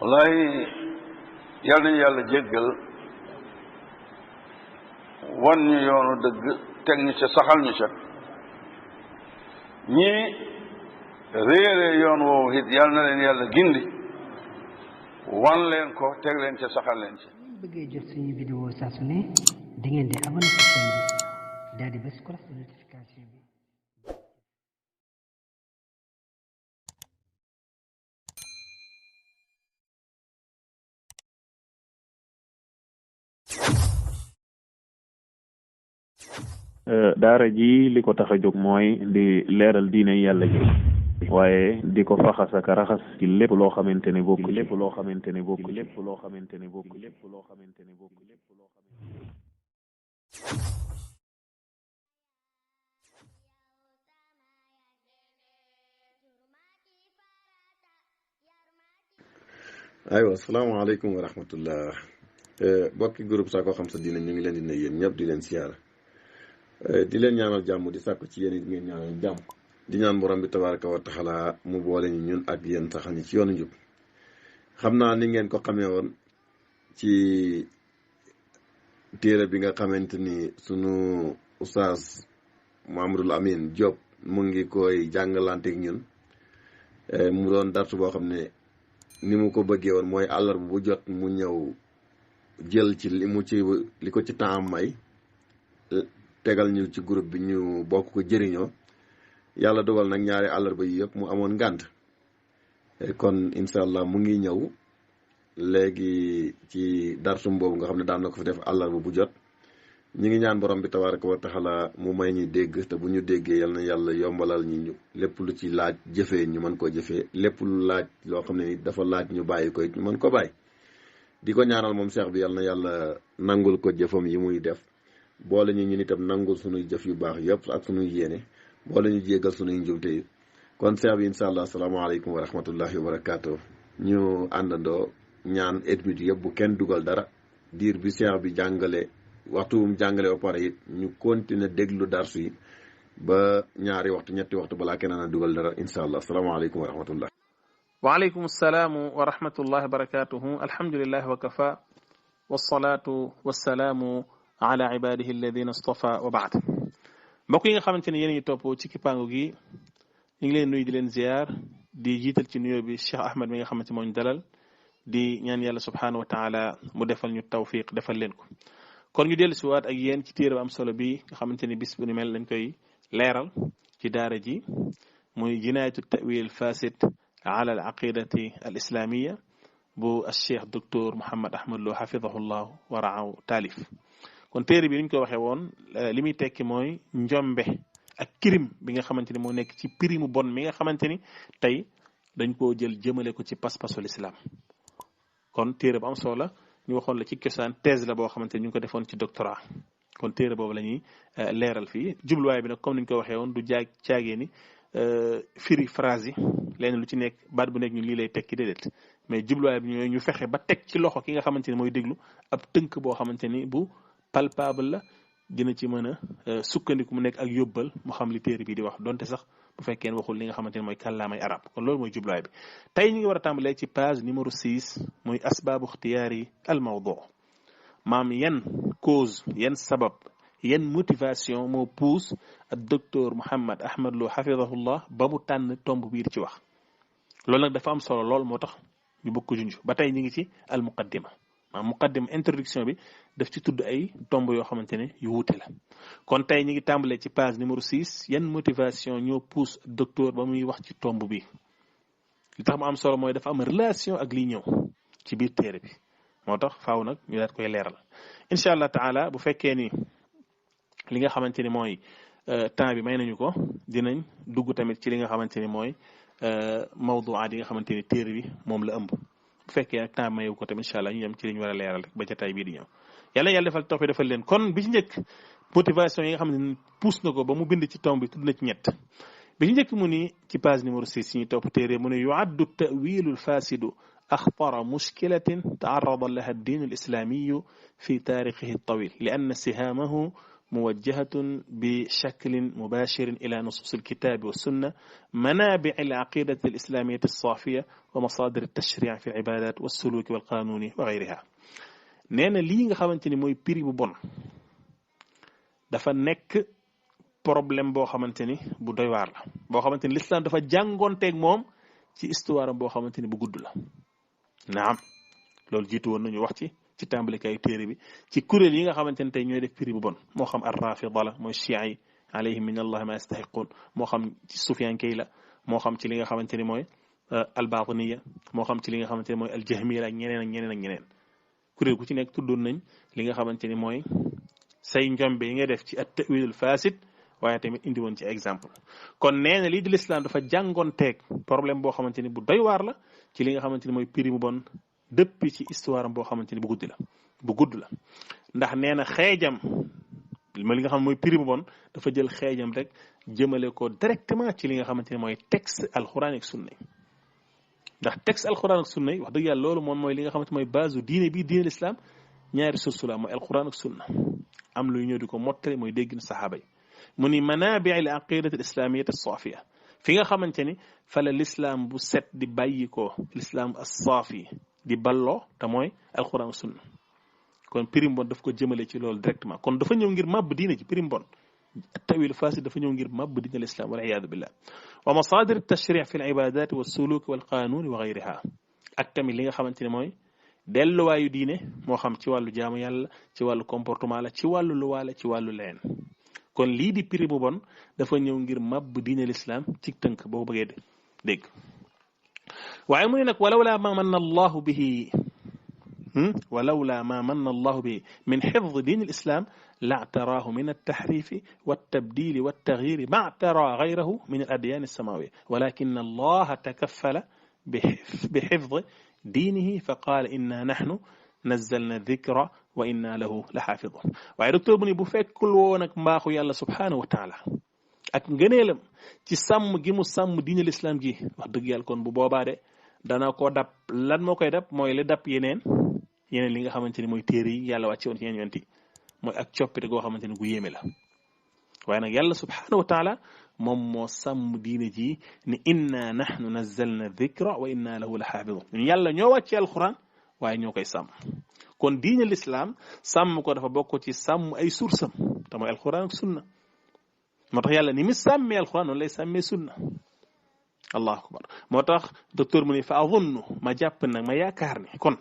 wallaay yal nañu yàlla jéggal wan ñu yoonu dëgg teg ñu ca saxal ñu ca ñii réere yoon woowu it yal na leen yàlla gindi wan leen ko teg leen ca saxal leen ca. bëggee jot suñu vidéo saa su ne da ngeen di abonné ci chaîne bi daal di bës cloche de notification bi. daara ji li ko tax a jóg mooy di leeral diine yàlla ji waaye di ko faxas ak raxas ci lépp loo xamante ne bokk lépp loo xamante ne bokk lépp loo xamante ne bokk lépp loo xamante ne bokk lépp loo xamante. aywa asalaamaaleykum wa rahmatullah bokki groupe Sakko Xam Sa Diine ñu ngi leen di nuyu yéen ñëpp di leen siyaara di leen ñaanal jàmm di sàkku ci yéen it ngeen ñaanal jàmm di ñaan borom bi tabaraka wa taala mu boole ñu ñun ak yéen saxal ñi ci yoonu njub xam naa ni ngeen ko xamee woon ci téere bi nga xamante ni sunu oustaz Mouhamadul Amin Diop mu ngi koy jàngalanteeg ñun mu doon dartu boo xam ne ni mu ko bëggee woon mooy àllarba bu jot mu ñëw jël ci li ko ci temps may tegal ñu ci groupe bi ñu bokk ko jëriñoo yàlla dogal nag ñaari àllarba yi yëpp mu amoon ngànt kon incha allah mu ngi ñëw léegi ci darsum boobu nga xam ne daan na ko fi def àllarba bu jot ñu ngi ñaan borom bi tabaraka wa taala mu may ñuy dégg te bu ñu déggee yal na yàlla yombalal ñu lépp lu ci laaj jëfee ñu mën koo jëfee lépp lu laaj loo xam ne dafa laaj ñu bàyyi ko ñu mën ko bàyyi di ko ñaanal moom cheikh bi yal na yàlla nangul ko jëfam yi muy def boole ñu ñun itam nangul sunuy jëf yu baax yëpp ak sunuy yéene boole ñu jéggal sunuy njumte yi kon cheikh bi incha allah asalaamaaleykum wa rahmatullahi wa barakaatu ñu àndandoo ñaan étude yëpp bu kenn dugal dara diir bi cheikh bi jàngale waxtu mu jàngale ba pare it ñu continuer déglu darsu yi ba ñaari waxtu ñetti waxtu balaa kenn na dugal dara incha allah asalaamaaleykum wa rahmatullah. waaleykum salaam wa rahmatullahi wa barakatuhu alhamdulilah wa kafa wasalaatu wasalaamu ala ibadihi alladina istafa wa baad mbokk yi nga xamante ne yéen a ngi topp ci kippaangu gi ñu ngi leen nuyu di leen ziar di jiital ci nuyoo bi Cheikh Ahmed mi nga xamante moo ñu dalal di ñaan yàlla subhanahu wa taala mu defal ñu tawfiq defal leen ko kon ñu dellu si waat ak yéen ci téere bu am solo bi nga xamante ni bis bu ni mel lañ koy leeral ci daara ji muy jinaayatu tawil fasid ala al aqidati al islamia bu al cheikh docteur Mouhammad Ahmad Lo xafidahullah wa raaw taalif kon téere bi ni ñu ko waxee woon li muy tekki mooy njombe ak kirim bi nga xamante ni moo nekk ci pirimu bon mi nga xamante ni tey dañ koo jël jëmale ko ci pas-pasul islam kon téere bu am solo la ñu waxoon la ci cosaan thèse la boo xamante ni ñu ngi ko defoon ci doctorat kon téere boobu la ñuy leeral fii jubluwaay bi nag comme ni ñu ko waxee woon du caagee ni firi phrase yi leen lu ci nekk baat bu nekk ñu lii lay tekki déedéet mais jubluwaay bi ñooy ñu fexe ba teg ci loxo ki nga xamante ni mooy déglu ab tënk boo xamante ni bu palpable la dina ci mën a sukkandiku mu nekk ak yóbbal mu xam li téere bi di wax donte sax bu fekkee waxul li nga xamante ni mooy kàllaamay arab kon loolu mooy jubluwaay bi tey ñu ngi war a tàmbalee ci page numéro 6 muy asbaabu ixtiyaari al mawdu maam yan cause yan sabab yan motivation moo pousse ak docteur Mouhammad Ahmad Lo xafidahullah ba mu tànn tomb bii di ci wax loolu nag dafa am solo lool moo tax ñu bëgg ko junj ba tey ñu ngi ci al muqaddima maam muqaddima introduction bi daf ci tudd ay tomb yoo xamante ne yu wuute la kon tey ñu ngi tàmbalee ci page numéro 6 yan motivation ñoo pousse docteur ba muy wax ci tomb bi li tax mu am solo mooy dafa am relation ak liy ñëw ci biir téere bi moo tax faaw nag ñu daat koy leeral incha allah taala bu fekkee ni li nga xamante ni mooy temps bi may nañu ko dinañ dugg tamit ci li nga xamante ni mooy mawduaat yi nga xamante ni téere bi moom la ëmb bu fekkee nag temps mayu ko tamit incha allah ñu yem ci li ñu war a leeral rek ba ca tay bii di ñëw yàlla defal tawfiq defal leen kon bi ci njëkk motivation yi nga xam ne pousse na ko ba mu bind ci tomb bi tudd na ci ñett bi ci njëkk mu ni ci page numéro 6 ñu topp téere mu ne yuaddu tawilu lfasidu أخطر مشكلة تعرض لها الدين الإسلامي في تاريخه الطويل لأن سهامه موجهة بشكل مباشر إلى نصوص الكتاب والسنة منابع العقيدة الإسلامية الصافية ومصادر التشريع في العبادات والسلوك والقانون وغيرها. نينا ليغا خامتيني موي بري بو بون دا فا نيك بروبليم بو خامتيني بو دوي وار لا بو خامتيني الاسلام دا فا جانغونتك موم ci histoire boo xamante ni bu gudd la naam loolu jiitu woon nañu wax ci tàmbalikaayu téere bi ci kuréel yi nga xamante ne tey ñooy def prix bu bon moo xam ar-rafida la mooy chia yi alayhim min allah ma yastahiqun moo xam ci sufiyankey la moo xam ci li nga xamante ni mooy al-batiniya moo xam ci li nga xamante ni mooy al-jahmiya ak ñeneen ak ñeneen ak ñeneen kuréel ku ci nekk tuddoon nañ li nga xamante ni mooy say njombe yi nga def ci at-ta'wil al-fasid waaye tamit indi woon ci exemple kon nee na lii di l'islam dafa jàngoonteeg problème boo xamante ni bu doy waar la ci li nga xamante ni mooy prix mu bon depuis ci histoire am boo xamante ni bu gudd la ndax nee na xeejam ma li nga xam mooy prix mu bon dafa jël xeejam rek jëmale ko directement ci li nga xamante ni mooy texte alxuraan ak sunna ndax texte alxuraan ak sunna wax dëgg yàlla loolu moom mooy li nga xamante mooy base diine bi diine l'islam ñaari source la mooy alxuraan ak sunna am lu ñëw di ko mottali mooy déggin saxaaba yi mu ni manaabi al aqidati al islamiyati as-safiya fi nga xamante ni fa la l'islam bu set di bàyyi ko l'islam as-safi di balloo te mooy alquran ak sunna kon pirim bon daf ko jëmale ci loolu directement kon dafa ñëw ngir màbb diine ci pirim bon tawil fasid dafa ñëw ngir màbb diine l'islam wal iyadu billah wa masadir at-tashri' fi al-ibadat wa as-suluk wal qanun wa ghayriha ak tamit li nga xamante ni mooy delluwaayu diine moo xam ci wàllu jaamu yàlla ci wàllu comportement la ci wàllu luwaa la ci wàllu leen kon lii di prix bu bon dafa ñëw ngir màbb diine l'islam ci tënk boo bëggee dégg waaye mu ne nag walawla ma manna allahu bihi ولولا ما من الله به من حفظ دين الإسلام لاعتراه من التحريف والتبديل والتغيير ما اعترى غيره من الأديان السماوية ولكن الله تكفل بحفظ دينه فقال إنا نحن نزلنا الذكر وإنا له لحافظون waaye docteur bu ni bu fekkul woon ak mbaaxu yàlla subhanahu wa taala ak ngëneelam ci sàmm gi mu sàmm diine l'islam gi wax dëgg yàlla kon bu boobaa de dana ko dab lan moo koy dab mooy li dab yeneen li nga xamante ni mooy téere yi yàlla wàcce woon ci yeneen yonti mooy ak coppite goo xamante ni gu yéeme la waaye nag yàlla subhanahu wa taala moom moo sàmm diine ji ni inna nahnu nazzalna dhikra wa inna lahu la xaafidun ñun yàlla ñoo wàcce alquran waaye ñoo koy sàmm kon diine l'islam sàmm ko dafa bokk ci sàmm ay sursam te mooy alquran ak sunna moo tax yàlla ni mi sàmmee alquran noonu lay sàmmee sunna الله أكبر موتاخ دكتور مني فأظن ما جابنا ما ياكارني كن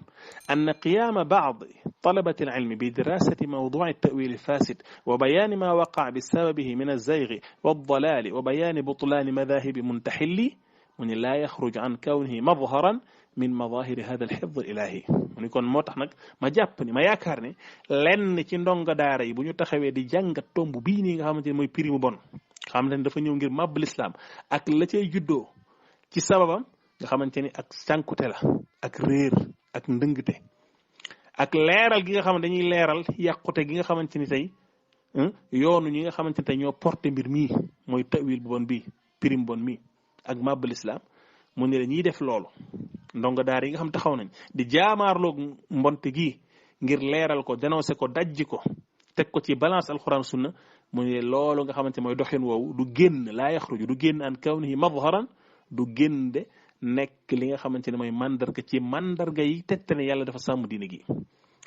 أن قيام بعض طلبة العلم بدراسة موضوع التأويل الفاسد وبيان ما وقع بسببه من الزيغ والضلال وبيان بطلان مذاهب منتحلي من لا يخرج عن كونه مظهرا من مظاهر هذا الحفظ الإلهي من يكون موتاخ نك ما جابني ما ياكارني لن ci ndonga daara yi bu ñu taxawé di jangat tombu bi ni nga xamanteni moy prix mu bon xamanteni dafa ñew ngir mab l'islam ak la cey juddo ci sababam nga xamanteni ak sankute la ak réer ak ndëngte ak leeral gi nga xam dañuy leeral yàqute gi nga xamanteni tey yoonu ñi nga xamanteni tey ñoo porté mbir mi mooy tawil bu bon bi pirim bon mi ak mab l'islam mu ne la ñiy def loolu ndongo daar yi nga xam taxaw nañ di jaamaarloog mbonte gi ngir leeral ko dénoncé ko dajji ko teg ko ci balance alquran sunna mu ne loolu nga xamante mooy doxin woowu du génn laa yaxruju du génn an kawnihi madharan du génn de nekk li nga xamante ne mooy mandarga ci mandarga yi tette ne yàlla dafa sàmm diine gi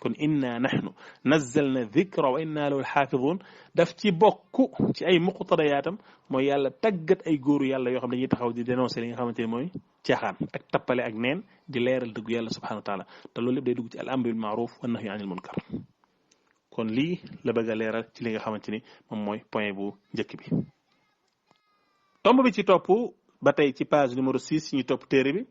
kon inna nahnu nazzalna dhikra wa inna lahu xaafidun daf ci bokk ci ay muqtadayaatam mooy yàlla tàggat ay góoru yàlla yoo xam dañuy taxaw di dénoncer li nga xamante ne mooy caaxaan ak tappale ak neen di leeral dëggu yàlla subhanahu wa taala te loolu lépp day dugg ci al amr bil ma'ruf wa nahyi anil munkar kon lii la bëgg a leeral ci li nga xamante ni moom mooy point bu njëkk bi tomb bi ci topp ba tey ci page numéro 6 ñu topp téere bi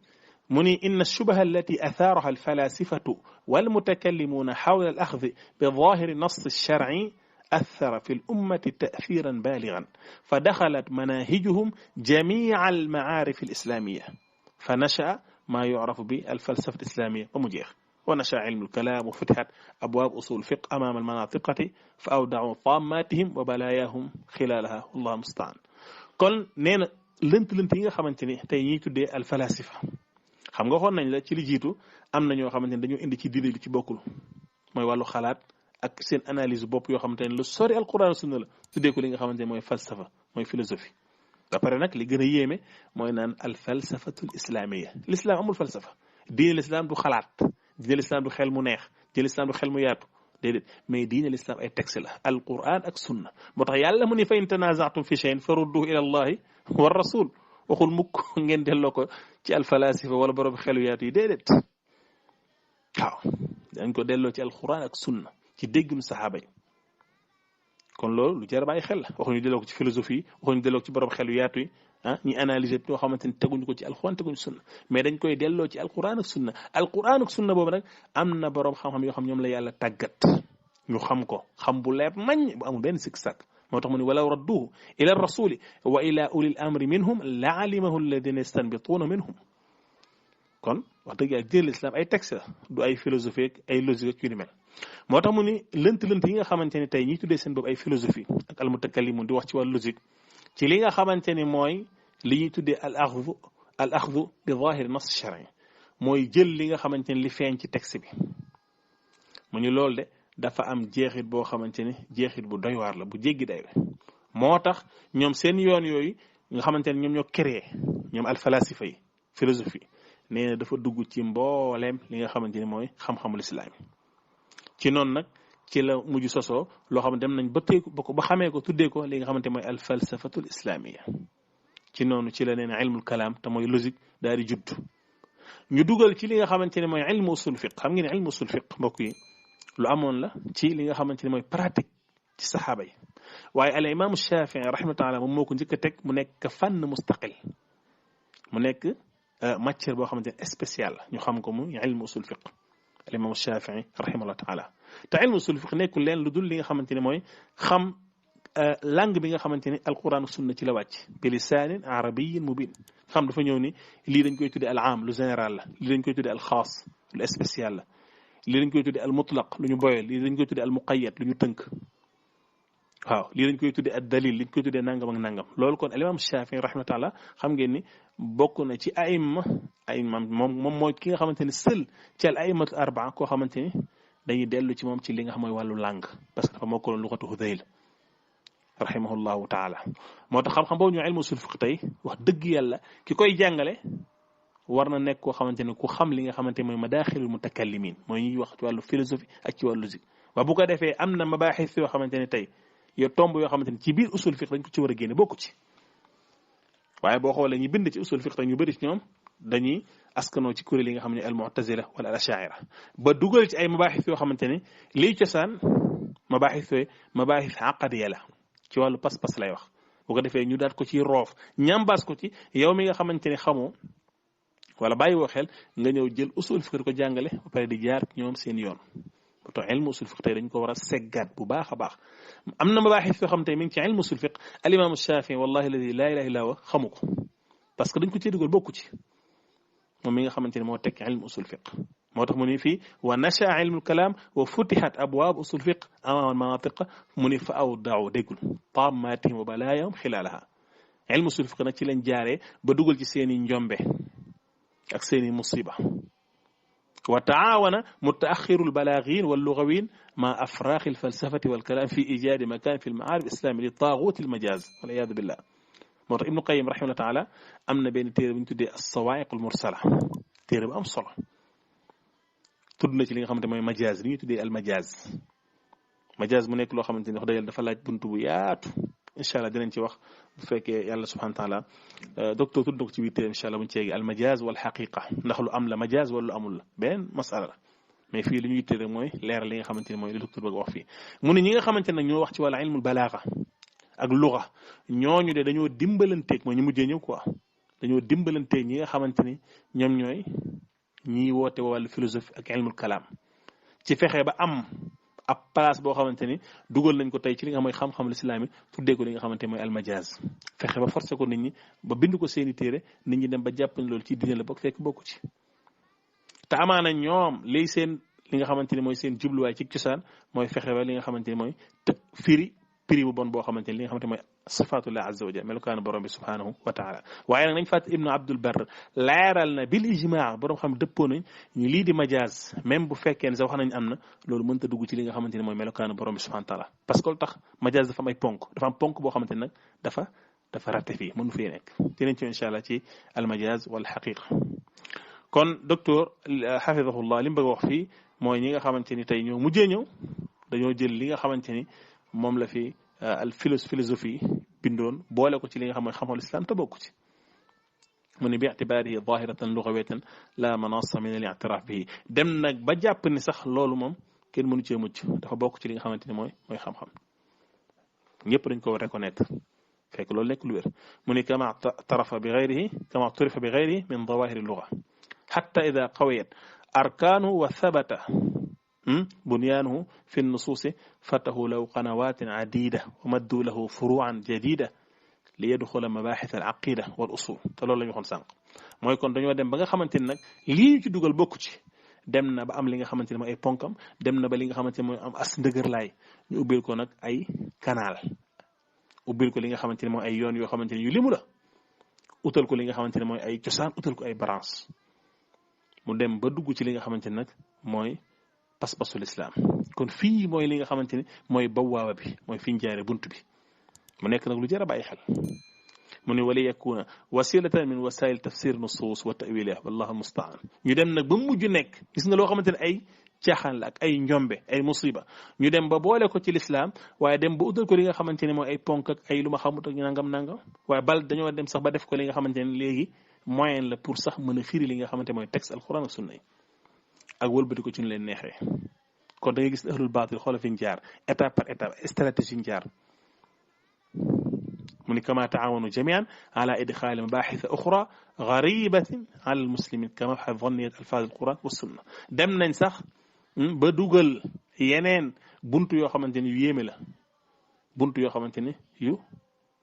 mu ni inna shubaha allati atharaha alfalasifatu walmutakallimuna hawla alakhd bidhahiri nass alshar'i أثر في الأمة تأثيرا بالغا فدخلت مناهجهم جميع المعارف الإسلامية فنشأ ما يعرف بالفلسفة الإسلامية ومجيخ ونشأ علم الكلام وفتحت أبواب أصول الفقه أمام المناطقة فأودعوا طاماتهم وبلاياهم خلالها والله المستعان كل نين لنت yi nga xamanteni tay ñi tuddé al falasifa xam nga xon nañ la ci li jitu am na ñoo xamanteni dañu indi ci diine li ci bokul moy walu xalaat ak seen analyse bopp yoo xamante ne lu sori alquran sunna la tuddee ko li nga xamante ne mooy falsafa mooy philosophie ba pare nag li gën a yéeme mooy naan al falsafatul islamiyya l'islam amul falsafa diine l'islam du xalaat diine l'islam du xel mu neex diine l'islam du xel mu yaatu déedéet mais diine l'islam ay texte la alquran ak sunna moo tax yàlla mu ni fa in tanaza'tum fi shay'in farudduhu ila allahi wa rasul waxul mukk ngeen delloo ko ci alfalasifa wala borom xelu yaatu yi déedéet waaw dañ ko delloo ci alquran ak sunna ci déggum saxaaba yi kon loolu lu jar a bàyyi xel la waxuñu delloo ko ci philosophie waxuñu delloo ko ci borom xelu yaatu yi ah ñi analyser ñoo xamante ni teguñu ko ci alquran teguñu sunna mais dañ koy delloo ci alquran ak sunna boobu nag am na borom xam-xam yoo xam ñoom la yàlla tàggat ñu xam ko xam bu leer nañ bu amul benn sikk sàkk moo tax mu ne walaw radduhu ila rasuli wa ila ulil amri minhum la alimahu alladina yastanbituuna minhum kon wax dëgg yàlla diine l'islam ay texte la du ay philosophie ak ay logique ak yu ni mel moo tax mu ni lënt yi nga xamante ne tey ñiy tuddee seen bopp ay philosophie ak almutakallimun di wax ci wàllu logique ci li nga xamante ni mooy li ñuy tuddee al axdu bi zahir nas shar'i mooy jël li nga xamante ni li feeñ ci texte bi mu ñu loolu de dafa am jeexit boo xamante ni jeexit bu doy waar la bu jéggi day moo tax ñoom seen yoon yooyu nga xamante ne ñoom ñoo créé ñoom al falasifa yi philosophie nee na dafa dugg ci mbooleem li nga xamante ni mooy xam-xamul islaam ci noonu nag ci la mujj sosoo loo xam ne dem nañ ba xamee ko tuddee ko li nga xamante mooy al falsafatul islamiyya ci noonu ci la nee na ilmul kalaam te mooy logique daal di judd ñu dugal ci li nga xamante ne mooy ilmu usul fiq xam ngeen ne ilmu usul fiq mbokk yi lu amoon la ci li nga xamante ne mooy pratique ci saxaaba yi waaye al imaamu Shafii rahimahullah moom moo ko njëkk a teg mu nekk fànn mustaqil mu nekk matière boo xamante ne spécial ñu xam ko mu ilmu usul fiq al imaamu Shafii rahimahullah taala te ilmu usul fiq nekkul leen lu dul li nga xamante ne mooy xam langue bi nga xamante ni alquran sunna ci la wàcc bi lisaanin arabiyyin mubin xam dafa ñëw ni lii dañ koy tuddee al aam lu général la lii dañ koy tuddee al xaas lu spécial la lii dañ koy tuddee al mutlaq lu ñu boyal lii dañ koy tuddee al muqayyad lu ñu tënk waaw lii dañ koy tuddee ad dalil li ñu koy tuddee nangam ak nangam loolu kon al imam Shafii rahmatullah xam ngeen ni bokk na ci aïma moom mooy ki nga xamante ni seul ci al aïmatu arbaa koo xamante ni dañuy dellu ci moom ci li nga xam mooy wàllu langue parce que dafa mokkaloon luxatu Hudayl rahimahullahu taala moo tax xam-xam boobu ñu ilmu usul fiq tey wax dëgg yàlla ki koy jàngale war na nekk koo xamante ne ku xam li nga xamante mooy madaaxilul mutakallimin mooy ñuy wax ci wàllu philosophie ak ci wàllu logique waaye bu ko defee am na mabaaxis yoo xamante ne tey yo tomb yoo xamante ne ci biir usul fiq dañ ko ci war a génne bokku ci waaye boo xoolee ñu bind ci usul fiq ñu bëri ci ñoom dañuy askanoo ci kuréel yi nga xam ne al mu'tazila wala al ashaira ba dugal ci ay mabaaxis yoo xamante ne liy cosaan mabaaxis yooyu mabaaxis aqadiya la ci wàllu pas-pas lay wax bu ko defee ñu daat ko ci roof ñambaas ko ci yow mi nga xamante ne xamoo wala bàyyi woo xel nga ñëw jël usul fiq ko jàngale ba pare di jaar ñoom seen yoon ba tax ilmu usul fiq tey dañ ko war a seggaat bu baax a baax am na mabaaxis yoo xam tey mi ngi ci ilmu usul fiq al imam Shafii wallahi alladi laa ilaha illa huwa xamu ko parce que dañ ko ci dugal bokku ci moom mi nga xamante ne moo tekk ilmu usul fiq moo tax mu ni fii wa nasha ilmul kalaam wa futihat abwaab usul fiq amaama manatiq mu ni fa awdaaw déggul taammaatihim wa balaayahum xilaalaha ilmu usul fiq nag ci lañ jaaree ba dugal ci seen i njombe ak seen i musiba wa taawana mutaaxiru lbalaagiin wallugawiin ma afraaxi alfalsafati walkalaam fi ijaadi makaan fi lmaarif islaami li taaguuti almajaaz wal iyaadu billah moo tax ibnu qayim rahimahullah taala am na benn téere bu ñu tuddee as-sawaa'iq al-mursala téere bu am solo tudd na ci li nga xamante mooy majaaz li ñuy tuddee al majaaz mu nekk loo xamante ni wax dëgg yàlla dafa laaj buntu bu yaatu incha allah dinañ ci wax bu fekkee yàlla subhanahu wa taala docteur tudd na ko ci biir téere incha allah bu ñu ceegi al majaaz wal xaqiqa ndax lu am la majaaz wala lu amul la benn masala la mais fii li ñuy téere mooy leeral li nga xamante ni mooy li docteur bëgg wax fii mu ne ñi nga xamante nag ñoo wax ci wàllu ilmul balaaga ak luga ñooñu de dañoo dimbalanteeg mooy ñu mujjee ñëw quoi dañoo dimbalanteeg ñi nga xamante ni ñoom ñooy ñiy woote wàllu philosophie ak ilmul kalaam ci fexe ba am ab place boo xamante ni dugal nañ ko tey ci li nga xam mooy xam-xam lislaami tuddee ko li nga xamante mooy almajaaz fexe ba forcé ko nit ñi ba bind ko seeni téere nit ñi dem ba jàpp ne loolu ci diine la bokk fekk bokku ci te amaana ñoom liy seen li nga xamante ni mooy seen jubluwaay ci cosaan mooy fexe ba li nga xamante ni mooy firi prix bu bon boo xamante ni li nga xamante mooy sifatullah azza wa jalla melukaanu borom bi subhanahu wa taala waaye nag nañ fàtt ibnu abdul barr leeral na bil ijmaa borom xam dëppoo nañ ñu lii di majaaz même bu fekkee ne sax wax nañ am na loolu mënta dugg ci li nga xamante ni mooy melukaanu borom bi subhanahu wa taala parce que lu tax majaaz dafa am ay ponk dafa am ponk boo xamante ni nag dafa ratte fii mënu fii nekk dinañ ci incha allah ci al majaaz wal xaqiqa kon docteur xafidahullah li mu bëgg a wax fii mooy ñi nga xamante ni tey ñoo mujjee ñëw dañoo jël li nga xamante ni moom la fi al philosophie bindoon boole ko ci li nga xam mooy xam-xamul islam te bokku ci mu ne bi itibaarihi zahiratan lughawiyatan la manassa min al i'tiraf bihi dem nag ba jàpp ni sax loolu moom kenn mënu cee mucc dafa bokk ci li nga xamante ni mooy xam-xam ñëpp dañ ko reconnaître fekk loolu nekk lu wér mu ne kama tarafa bi ghayrihi kama turifa bi ghayrihi min zawahir al lugha hatta idha qawiyat arkanuhu wa thabata بنيانه في النصوص فتحوا له قنوات عديدة ومدوا له فروعا جديدة ليدخل مباحث العقيدة والأصول تلول لا ñuxon sank moy kon dañoo dem ba nga xamanteni nak li ci duggal bokku ci dem na ba am li nga xamanteni moy ay ponkam dem na ba li nga xamanteni moy am as ndeugur lay ñu ubbil ko nak ay canal ubbil ko li nga xamanteni moy ay yoon yo xamanteni yu limu la utal ko li nga xamanteni moy ay ciosan utal ko ay branche mu dem ba dugg ci li nga xamanteni nak moy pas-pasul islam kon fii mooy li nga xamante ni mooy bawaaba bi mooy fi ñu jaare bunt bi mu nekk nag lu jar a bàyyi xel mu ne wali yakuna wasilatan min wasail tafsir nusus wa ta'wiliha wallahu mustaan ñu dem nag ba mujj nekk gis nga loo xamante ne ay caaxaan la ak ay njombe ay musiba ñu dem ba boole ko ci l'islam waaye dem ba utal ko li nga xamante ne mooy ay ponk ak ay lu ma xamut ak nangam waaye bal dañoo dem sax ba def ko li nga xamante ne léegi moyen la pour sax mën a firi li nga xamante mooy texte alquran ak sunna yi ak wëlbati ko ci ñu leen neexee kon da ngay gis ahlul baatil xoolal fi ñu jaar étape par étape stratégie ñu jaar mu ni kama taawanu jamian ala idxaali mabaaxith uxra garibatin ala almuslimin kama mabxath danniyat alfaaz alquran wa sunna dem nañ sax ba dugal yeneen buntu yoo xamante ni yu yéeme la buntu yoo xamante ni yu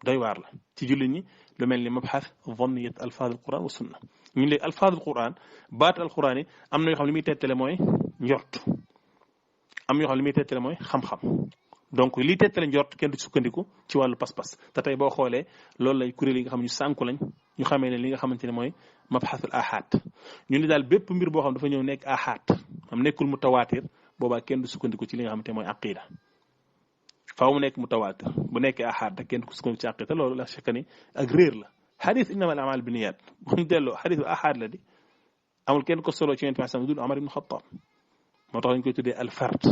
doy waar la ci jullit ñi lu mel ni mabxath danniyat alfaaz alquran wa sunna ñu léegi alfaaz alquran baat alquran yi am na yoo xam li muy tettale mooy njort am yoo xam li muy tettale mooy xam-xam donc lii tettale njort kenn du sukkandiku ci wàllu pas-pas te tey boo xoolee loolu lay kuréel yi nga xam ñu sànku lañ ñu xamee ne li nga xamante ne mooy mabxathul ahad ñu ni daal bépp mbir boo xam dafa ñëw nekk ahad am nekkul mutawaatir boobaa kenn du sukkandiku ci li nga xamante ne mooy aqida faaw mu nekk mutawaatir bu nekkee ahad kenn du sukkandiku ci aqida loolu la chekk ni ak réer la xadis innama al amal binniyat bu ñu delloo xadis bu ahad la di amul kenn ko solo ci yonent bi dul Omar ibn Khattab moo tax lañ koy tuddee al fard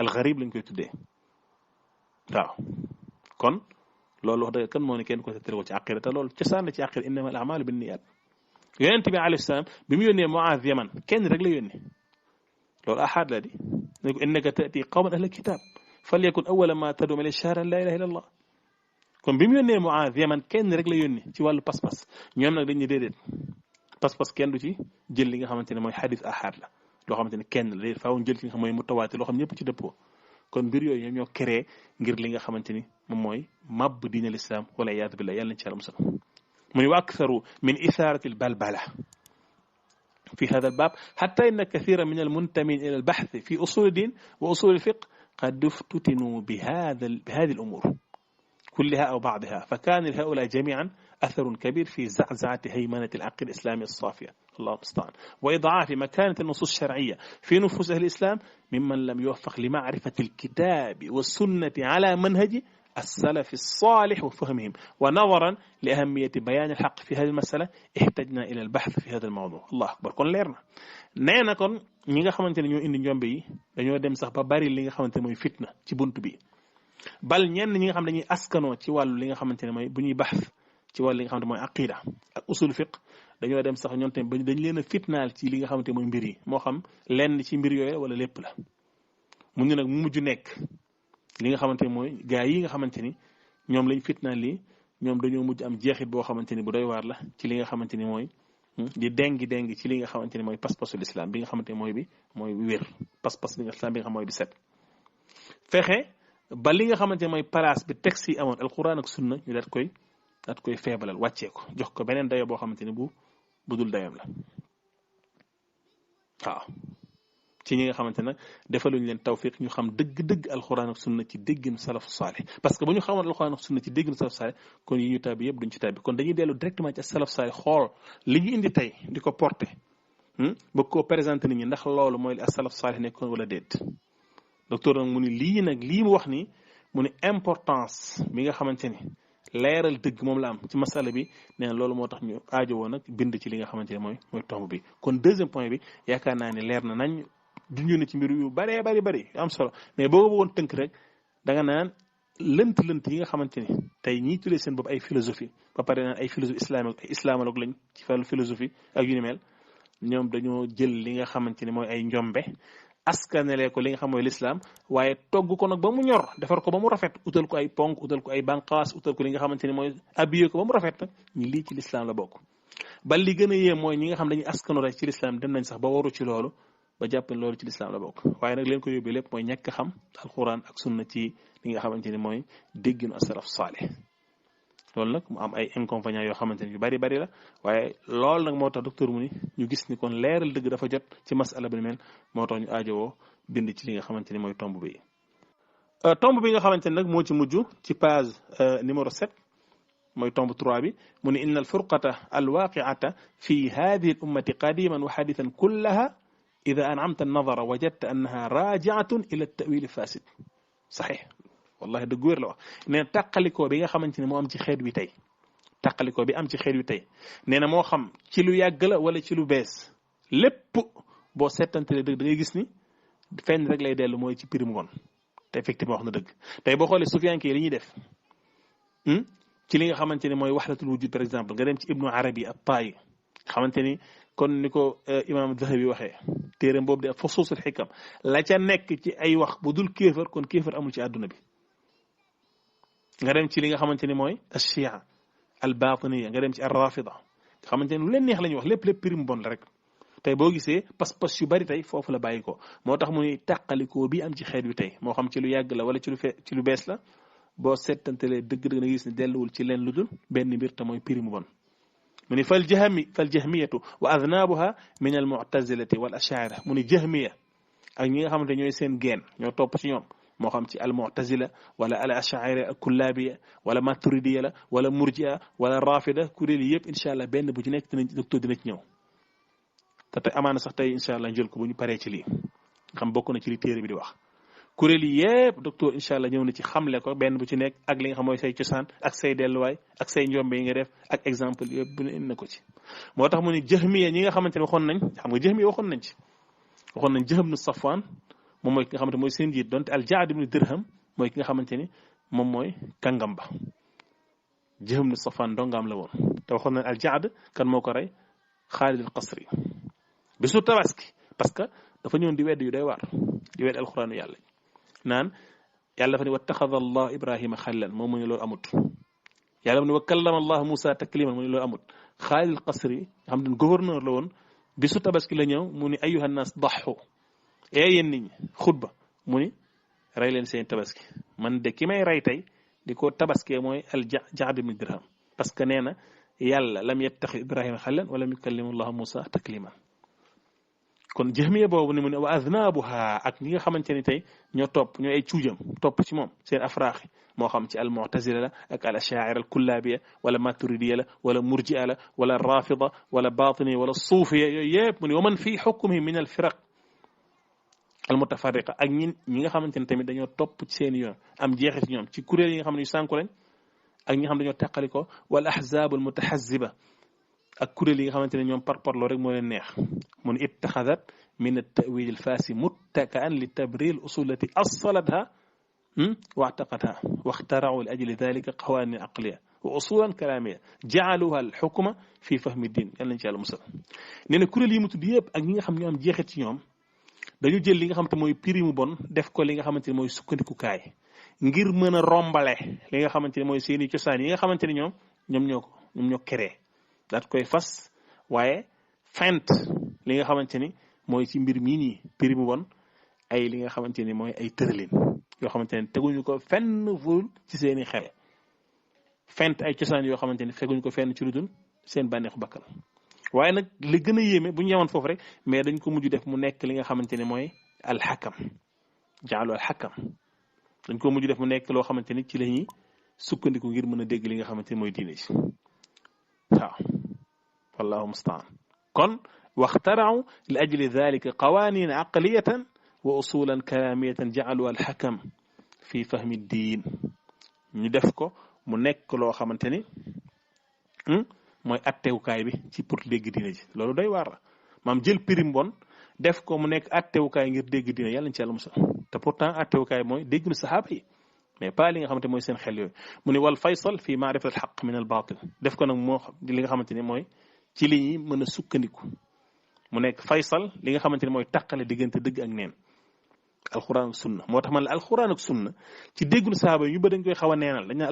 al gharib lañ koy tuddee waaw kon loolu wax dëgg kan moo ne kenn ko tettale ko ci aqida te loolu cosaan la ci aqida innama al a'malu binniyat yonent bi alayhi salaam bi mu yónnee Muaaz Yaman kenn rek la yónnee loolu ahad la di ne ko innaka ta'ti qawman ahla kitab falyakun awwala ma tad'uhum ilayhi shahadatu an la ilaha illa Allah kon bi mu yónnee Muaaz Yaman kenn rek la yónnee ci wàllu pas-pas ñoom nag dañ ne déedéet pas-pas kenn du ci jël li nga xamante ne mooy xadis ahad la loo xamante ne kenn la déedéet faaw jël ci nga xam mooy mutawaatir loo xam ñëpp ci dëppoo kon mbir yooyu ñoom ñoo créé ngir li nga xamante ni moom mooy màbb diine l'islam wala iyaadu billah yàlla nañ ci yàlla musal mu ne wa aktharu min itharati albalbala في هذا الباب حتى إن كثيرا من المنتمين إلى البحث في أصول الدين وأصول الفقه قد افتتنوا بهذه الأمور كلها أو بعضها فكان لهؤلاء جميعا أثر كبير في زعزعة هيمنة العقيدة الإسلامية الصافية الله المستعان وإضعاف مكانة النصوص الشرعية في نفوس أهل الإسلام ممن لم يوفق لمعرفة الكتاب والسنة على منهج السلف الصالح وفهمهم ونظرا لأهمية بيان الحق في هذه المسألة احتجنا إلى البحث في هذا الموضوع الله أكبر كون ليرنا نينا كون ñi xamanteni ñoo indi ñombe yi dañoo dem sax ba bari li nga xamanteni moy fitna ci buntu bi bal ñenn ñi nga xam dañuy askano ci walu li nga xamanteni moy bu ñuy bahth ci walu li nga xamanteni moy aqida ak usul fiqh dañoo dem sax ñoom tamit dañ leen a fitnaal ci li nga xamanteni moy mbir yi moo xam lenn ci mbir yooyu wala lépp la mu ñu nag mu mujj nekk li nga xamanteni mooy gaa yi nga xamanteni ñoom lañ fitnaal lii ñoom dañoo mujj am jeexit boo xamanteni bu doy waar la ci li nga xamanteni mooy di dengi ci li nga xamanteni mooy pas-pasul islam bi nga xamanteni mooy wér pas-pas bi nga islam bi nga xam mooy bi set fexe ba li nga xamanteni mooy place bi texte yi amoon alquran ak sunna ñu daat koy feebalal wàccee ko jox ko beneen dayo boo xamanteni bu dul dayam la waaw ci ñi nga xamante nag defaluñ leen tawfiq ñu xam dëgg-dëgg alxuraan ak sunna ci dégginu salafu saalih parce que bu ñu xamoon alxuraan ak sunna ci dégginu salafu saalih kon yi ñu tàbbi yëpp duñ ci tàbbi kon dañuy dellu directement ci salafu saalih xool li ñu indi tey di ko porté bëgg koo présenté nit ñi ndax loolu mooy li as-salafu saalih nekkoon wala déet docteur nag mu ni lii mu wax nii mu ni importance bi nga xamante ni leeral dëgg moom la am ci masala bi nee na loolu moo tax ñu aajowoo nag bind ci li nga xamante ne mooy tomb bi kon deuxième point bi yaakaar naa ne leer na nañ junj na ci mbir yu bëree bëri am solo mais boo bëggoon tënk rek da nga naan lënt yi nga xamante ni tey ñiy tuddee seen bopp ay philosophie ba pare naan ay philosophie islamique ay islamologue lañ ci wàllu philosophie ak yu ni mel ñoom dañoo jël li nga xamante ni mooy ay njombe askanele ko li nga xam mooy l'islam waaye togg ko nag ba mu ñor defar ko ba mu rafet utal ko ay ponk utal ko ay banqaas utal ko li nga xamante ni mooy habillé ko ba mu rafet nag ñu lii ci l'islam la bokk ba li gën a yéem mooy ñi nga xam dañuy askano rek ci l'islam dem nañ sax ba waru ci loolu ba jàpp ne loolu ci l'islam la bokk waaye nag leen ko yóbbee lépp mooy ñàkk xam alquran ak sunna ci li nga xamante ni mooy dégginu as-salaf saalih loolu nag mu am ay inconvénients yoo xamante ni yu bari la waaye loolu nag moo tax docteur mu ni ñu gis ni kon leeral dëgg dafa jot ci masala bi mel moo tax ñu aajowoo bind ci li nga xamante ni mooy tomb bi tomb bi nga xamante ni nag moo ci mujj ci page numéro 7 mooy tomb 3 bi mu ni inna al furqata al waqi'ata fi hadhihi al ummati qadiman wa hadithan kullaha ida an'amta an-nazara wajadta annaha raji'atun ila at-ta'wil fasid sahih wallahi dëgg wér la wax nee na tàqalikoo bi nga xamante ne moo am ci xeet wi tey tàqalikoo bi am ci xeet wi tey nee na moo xam ci lu yàgg la wala ci lu bees lépp boo seetantalee dëgg da ngay gis ni fenn rek lay dellu mooy ci prime woon te effectivement wax na dëgg tey boo xoolee sufiyanke yi li ñuy def ci li nga xamante ne mooy wahdatul wujud par exemple nga dem ci ibnu arabi at-tayi xamante ni kon ni ko imam Zahabi waxee téeréem boobu de fusuusul xikam la ca nekk ci ay wax bu dul kéefar kon kéefar amul ci àdduna bi nga dem ci li nga xamante ni mooy ashia al batiniya nga dem ci ar rafida nga xamante ni lu leen neex la ñuy wax lépp prime bon la rek tey boo gisee pas-pas yu bari tey foofu la bàyyi ko moo tax mu ni tàqalikoo bi am ci xeet wi tey moo xam ci lu yàgg la wala ci lu bees la boo settantelee dëgg-dëgg nga gis ne delluwul ci leen lu dul benn mbir te mooy prime bon mu ni fal jahmiyatu wa adnaabuha min al mu'tazilati wal ash'ira mu ni jahmiya ak ñi nga xamante ñooy seen geen ñoo topp ci ñoom moo xam ci al mu'tazila wala al ash'ira al kullabiya wala maturidiya la wala murji'a wala rafida kuréel yi yëpp incha allah benn bu ci nekk docteur dina ci ñëw te tey amaana sax tey incha allah jël ko bu ñu paree ci lii xam bokk na ci li téere bi di wax kuréel yi yëpp docteur incha allah ñëw na ci xamle ko benn bu ci nekk ak li nga xam mooy say cosaan ak say delluwaay ak say njombe yi nga def ak exemple yëpp bu ne indi na ko ci moo tax mu ni jahmiya ñi nga xamante ne waxoon nañ xam nga jahmiya waxoon nañ Jahm ibn Safwan moom mooy ki nga xamante mooy seen njiit donte al Ja'd ibn Dirham mooy ki nga xamante ni moom mooy kàngam ba Jahm ibn Safwan dongaam la woon te waxoon nañ al Ja'd kan moo ko rey Xaalid al Qasri bisu tabaski parce que dafa ñëwoon di wedd yu doy waar di wedd alxuraanu yàlla naan yàlla dafa ne wattaxada allah ibrahima xalilan moom mu ne loolu amut yàlla ne wa kallama allah Musa takliman mu ne loolu amut Xaalid al Qasri nga xam ne gouverneur la woon bisu tabaski la ñëw mu ni ayyuhan nas daxu yéen nit ñi xutba mu ni rey leen seen tabaski man de ki may rey tey di ko tabaskee mooy al Ja'd ibn Dirham parce que nee na yàlla lam yattaxid ibrahima xalilan wa lam yukallimu allah Musa takliman kon jahmiya boobu ni mu ne wa adnaabuha ak ñi nga xamante ni tey ñoo topp ñooy ay cuujam topp ci moom seen afraaxi moo xam ci al mu'tazila la ak al asha'ira al kullabiya wala maturidiya la wala murji'a la wala rafida wala batiniya wala suufiya yooyu yëpp mu ne wa man fii hukmihim min al firaq al mutafarriqa ak ñi nga xamante ne tamit dañoo topp ci seen yoon am jeexit ci ñoom ci kuréel yi nga xam ne yu sànku lañ ak ñi nga xam dañoo teqali ko wal ahzab al mutahazziba ak kuréel yi nga xamante ne ñoom parparloo rek moo leen neex mu ne ittaxadat min at-ta'wil al-fasi muttaka'an li tabril usul lati assalatha واعتقدها واخترعوا لأجل ذلك قوانين عقلية وأصولا كلامية جعلوها الحكمة في فهم الدين yàlla nañ ci yàlla musal nee na kuréel yi mu tudd yëpp ak ñi nga xam ñoo am jeexit ci ñoom dañu jël li nga xamante mooy prix mu bon def ko li nga xamante ne mooy sukkandikukaay ngir mën a rombale li nga xamante ne mooy seeni cosaan yi nga xamante ne ñoom ñoo créé daat koy fas waaye fent li nga xamante ni mooy ci mbir mii nii prix mu bon ay li nga xamante ni mooy ay tëralin yoo xamante ne teguñu ko fenn ful ci seeni xel fent ay cosaan yoo xamante ne teguñu ko fenn ci lu dul seen bànneexu bakkan waaye nag li gën a yéeme bu ñu yemoon foofu rek mais dañ ko mujj def mu nekk li nga xamante ne mooy alxakam jaalu alxakam dañ ko mujj def mu nekk loo xamante ni ci la ñuy sukkandiku ngir mën a dégg li nga xamante ni mooy diine ji waaw wallahu mustaan kon waxtarau li ajli dalika qawanin aqliyatan wa usulan kalamiyatan jaalu alxakam fi fahmi diin ñu def ko mu nekk loo xamante ni mooy attewukaay bi ci pour dégg diine ji loolu doy waar la maam jël pirim bon def ko mu nekk attewukaay ngir dégg diine yàlla na ci yàlla musal te pourtant attewukaay mooy dégg nu saxaaba yi mais pas li nga xamante mooy seen xel yooyu mu ne wal faysal fi maarifat al xaq min al batil def ko nag moo li nga xamante ni mooy ci li ñuy mën a sukkandiku mu nekk faysal li nga xamante ni mooy taqale diggante dëgg ak neen alquran ak sunna moo tax man la alquran ak sunna ci dégg nu saxaaba yi ñu ba dañ koy xaw a neenal dañ naan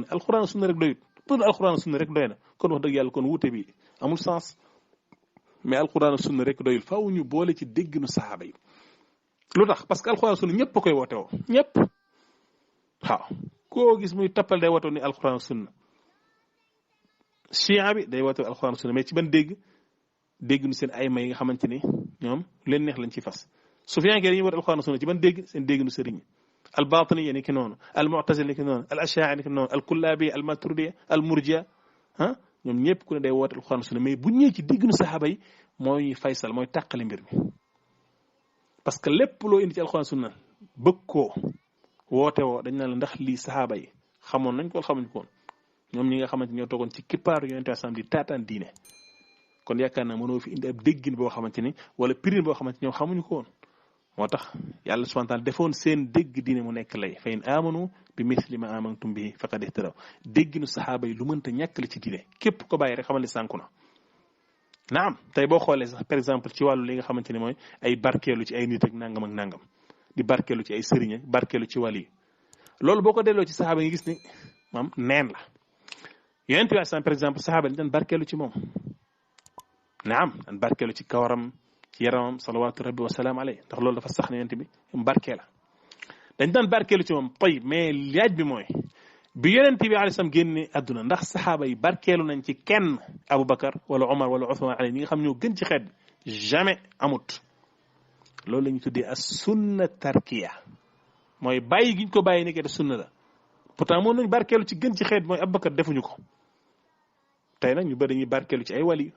alquran ak sunna rek doyut pour alquran ak sunna rek doy na kon wax dëgg yàlla kon wuute bi amul sens mais alquran ak sunna rek doyul faaw ñu boole ci dégg nu saxaaba yi lu tax parce que alquran ak sunna ñëpp a koy woote woo ñëpp waaw koo gis muy tappal day woote ni alquran ak sunna chia bi day woote alquran ak sunna mais ci ban dégg nu seen ay may yi nga xamante ni ñoom leen neex lañ ci fas sufiyaan ke dañuy woote alquran ak sunna ci ban dégg seen dégg nu sëriñ الباطنية نكنون المعتزلة نكنون الأشاعرة نكنون الكلابية الماتريدية المرجئة ها ñoom ñëpp ku ne day woote alxuraan sunna mais bu ñëwee ci diggnu saxaaba yi mooy faysal mooy tàqali mbir mi parce que lépp loo indi ci alxuraan sunna bëgg koo woote woo dañ naan la ndax lii saxaaba yi xamoon nañ ko xamuñ ko woon ñoom ñi nga xamante ñoo toogoon ci kippaar yonent sam di taataan diine kon yaakaar naa mënoo fi indi ab déggin boo xamante ni wala pirin boo xamante ñoom xamuñu ko woon moo tax yàlla subhanahu wa ta'ala defoon seen dégg diine mu nekk lay fa in amanu bi misli ma amantum bihi faqad ihtadaw dégginu saxaaba yi lu mënta ñàkk la ci diine képp ko bàyyi rek xamal ni sànku na naam tey boo xoolee sax par exemple ci wàllu li nga xamante ni mooy ay barkeelu ci ay nit ak nangam di barkeelu ci ay sëriñ ak barkeelu ci wàll yi loolu boo ko delloo ci saxaaba yi nga gis ni maam neen la yonent bi par exemple saxaaba yi dañ barkeelu ci moom naam dañ barkeelu ci kawaram ci yaramam salawaatu rabbi wa salaam alayhi ndax loolu dafa sax ne yonent bi barkee la dañ daan barkeelu ci moom tayib mais laaj bi mooy bi yonent bi alayhi salaam génne àdduna ndax saxaaba yi barkeelu nañ ci kenn Aboubacar wala Omar wala Ousmane Ali ñi nga xam ñoo gën ci xeet jamais amut loolu la ñu tuddee as sunna tarkiya mooy bàyyi gi ñu ko bàyyi nekkee te sunna la pourtant moom nañ barkeelu ci gën ci xeet mooy Aboubacar defuñu ko tey nag ñu bëri dañuy barkeelu ci ay wali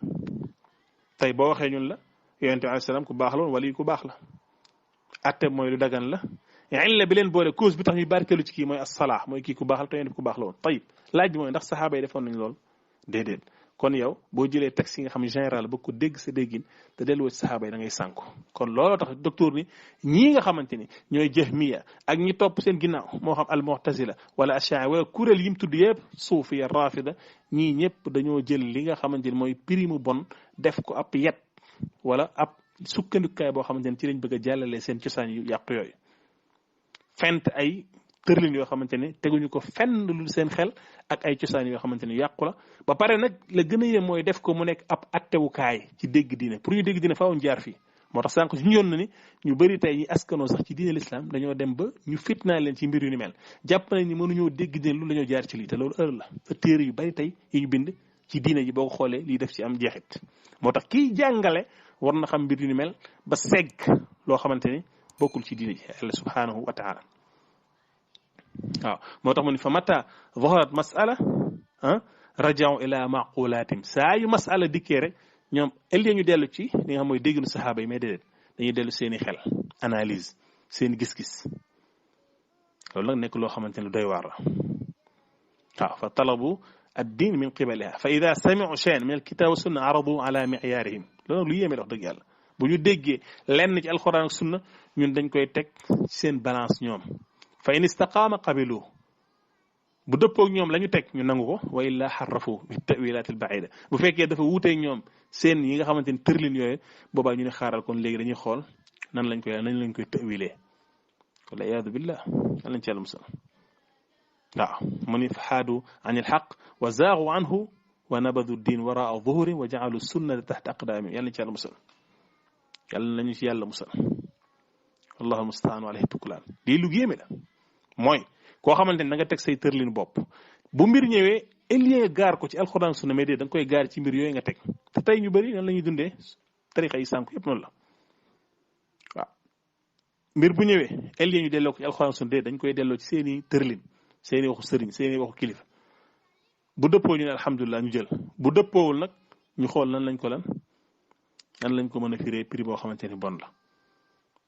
tey boo waxee ñun la yonent bi alayhi salaam ku baax la woon wali ku baax la atte mooy lu dagan la illa bi leen boole cause bi tax ñuy barkeelu ci kii mooy as-salaa mooy kii ku baax la te yonent bi ku baax la woon tayib laaj bi mooy ndax saxaaba yi defoon nañ lool déedéet kon yow boo jëlee texte yi nga xam ne général ba ko dégg sa déggin te delluwoo ci saxaaba yi da ngay sànku kon looloo tax docteur ni ñii nga xamante ni ñooy jahmiya ak ñi topp seen ginnaaw moo xam al mu'tazila wala ash'ari wala kuréel yi mu tudd yëpp suufiya rafida ñii ñëpp dañoo jël li nga xamante ni mooy prix mu bon def ko ab yet wala ab sukkandikaay boo xamante ni ci lañ bëgg a jàllale seen cosaan yu yàqu yooyu fent ay tërlin yoo xamante ne teguñu ko fenn lu seen xel ak ay cosaan yoo xamante ne yàqu la ba pare nag la gën a yem mooy def ko mu nekk ab attewukaay ci dégg diine pour ñu dégg diine faaw ñu jaar fii moo tax sànq ñu yoon na ni ñu bëri tey ñi askanoo sax ci diine l'islam dañoo dem ba ñu fitnaa leen ci mbir yu ni mel jàpp nañ ni mënuñoo dégg diine lu dañoo jaar ci lii te loolu heure la te téere yu bari tey yi ñu bind ci diine ji boo ko xoolee lii def ci am jeexit moo tax kiy jàngale war na xam mbir yu ni mel ba segg loo xamante ni bokkul ci diine ji yàlla subhanahu wa taala waaw moo tax mu ni fa mata zaharat masala rajaw ila maqulatim saa yu masala dikkee rek ñoom ëllëgee ñu dellu ci li nga xam mooy dégginu saxaaba yi mais déedéet dañuy dellu seeni xel analyse seen gis-gis loolu nag nekk loo xamante ne doy waar la waaw fa talabu ad-din min qibaliha fa ida sami'u shay'an min al-kitab wa sunna aradu ala mi'yarihim loolu lu yéeme wax dëgg yàlla bu ñu déggee lenn ci alquran ak sunna ñun dañ koy teg seen balance ñoom fa in istaqaama qabilu bu dëppoog ñoom la ñu teg ñu nangu ko wa illa xarrafu bi tawilat al baida bu fekkee dafa wuuteeg ñoom seen yi nga xamante ni tërlin yooyu boobaa ñu ne xaaral kon léegi dañuy xool nan lañ koy tawilee wala iyaadu billah nan lañ ci yàlla musal waaw mu ni xaadu an il xaq wa zaagu anhu wa nabadu din waraa zuhuri wa jaalu sunnata taxta aqdaami yàlla nañ ci yàlla musal yàlla nañu ci yàlla musal wallahu almustaan alayhi tuklaan lii lu yéeme la mooy koo xamante ne da nga teg say tërlin bopp bu mbir ñëwee ëllëgee gaar ko ci alxuraan sunna mais da nga koy gaar ci mbir yooyu nga teg te te tey ñu bëri nan la ñuy dundee tariqa yi sànku yëpp noonu la waaw mbir bu ñëwee el ñu delloo ko ci alxuraan sunna dañ koy delloo ci seeni tërlin seeni waxu sëriñ seeni waxu kilifa bu dëppoo ñu ne alhamdulilah ñu jël bu dëppoowul nag ñu xool nan lañ ko mën a firee prix boo xamante ni bon la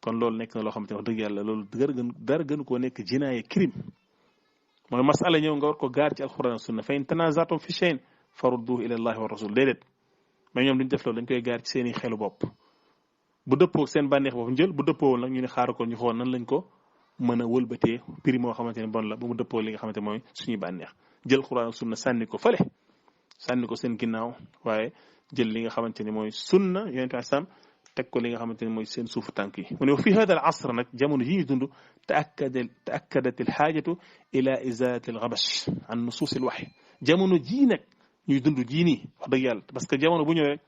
kon loolu nekk na loo xamante ne wax dëgg yàlla loolu dara gënu koo nekk jinaaye crime mooy masala ñëw nga war ko gaar ci alxuraan sunna fa in tanaazatum fi shay'in farudduhu ila allahi wa rasul déedéet mais ñoom duñ def loolu dañ koy gaar ci seeni xelu bopp bu dëppoo seen bànneex bopp njël bu dëppoowul nag ñu ne xaaru ko ñu xool nan lañ ko mën a wëlbatee prix moo xamante ne bon la ba mu dëppoo li nga xamante mooy suñuy bànneex jël xuraan ak sunna sànni ko fële sànni ko seen ginnaaw waaye jël li nga xamante ni mooy sunna yonent bi sam teg ko li nga xamante ni mooy seen suufu tànk yi mu ne fi hada al asr nag jamono ji ñu dund taakkadat al xaajatu ila izalati al gabash an nusus al waxyi jamono jii nag ñuy dund jii nii wax dëgg yàlla parce que jamono bu ñëw rek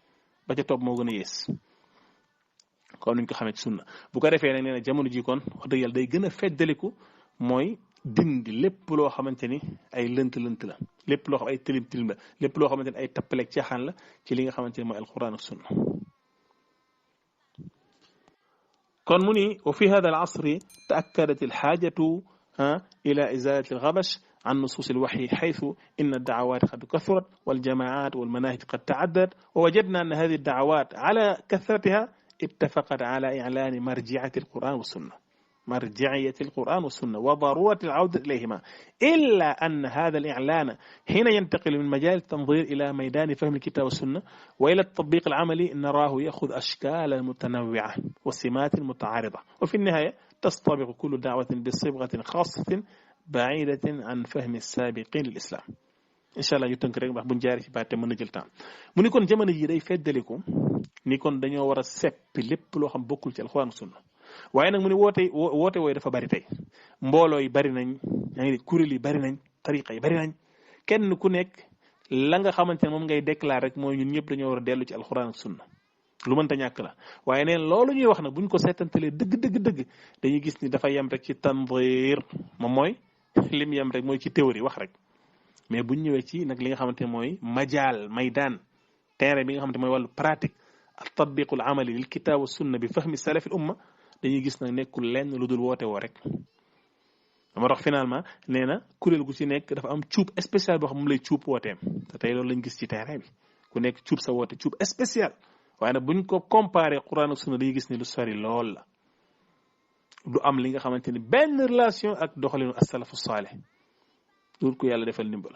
ba ca topp moo gën a yées kon nuñ ko xamee ci sunna bu ko defee nag nee na jamono ji kon wax dëgg yàlla day gën a feddaliku mooy dindi lépp loo xamante ni ay lënt la lépp loo xam ay tilim la lépp loo xamante ni ay tappaleeg caaxaan la ci li nga xamante ni mooy alquran ak sunna kon mu ni wa fi hada al asri taakkadat al xaajatu ila izalati al gabash عن نصوص الوحي حيث إن الدعوات قد كثرت والجماعات والمناهج قد تعددت ووجدنا أن هذه الدعوات على كثرتها اتفقت على إعلان مرجعية القرآن والسنة وضرورة العودة إليهما إلا أن هذا الإعلان حين ينتقل من مجال التنظير إلى ميدان فهم الكتاب والسنة وإلى التطبيق العملي نراه يأخذ أشكالا متنوعة وسمات متعارضة وفي النهاية تستبق كل دعوة بصبغة خاصة بعيدة عن فهم السابقين للإسلام إن شاء الله يتنك رek ndax buñ jaari ci baate mën na jël temps mu ni kon jamono ji day feddaliku ni kon dañoo war a seppi lépp loo xam bokkul ci alxuraan sunna waaye nag mu ni woote wooy dafa bari tey mbooloo yi bari nañ yaa ngi kuréel yi bari nañ tariqa yi bari nañ kenn ku nekk la nga xamante ne moom ngay déclarer rek mooy ñun ñëpp dañoo war a dellu ci alxuraan ak sunna lu mënta ñàkk la waaye neen loolu ñuy wax nag buñ ko seetantalee dëgg dañuy gis ni dafa yem rek ci tanzir moom mooy lim yem rek mooy ci théorie wax rek mais buñ ñëwee ci nag li nga xamante ne mooy majaal maydaan terrain bi nga xamante mooy wàllu pratique al tatbiqul amali lil kitab wa sunna bi fahmi salaf al umma dañuy gis nag nekkul lenn lu dul woote woo rek dama tax finalement nee na kuréel gu ci nekk dafa am cuub spécial boo xam moom lay cuub wooteem te tey loolu lañ gis ci terrain bi ku nekk cuub sa woote cuub spécial waaye nag buñ ko comparé Quran ak sunna dañuy gis ni lu sori lool la du am li nga xamante ni benn relation ak doxalinu as-salafu saalih loolu ko yàlla defal ndimbal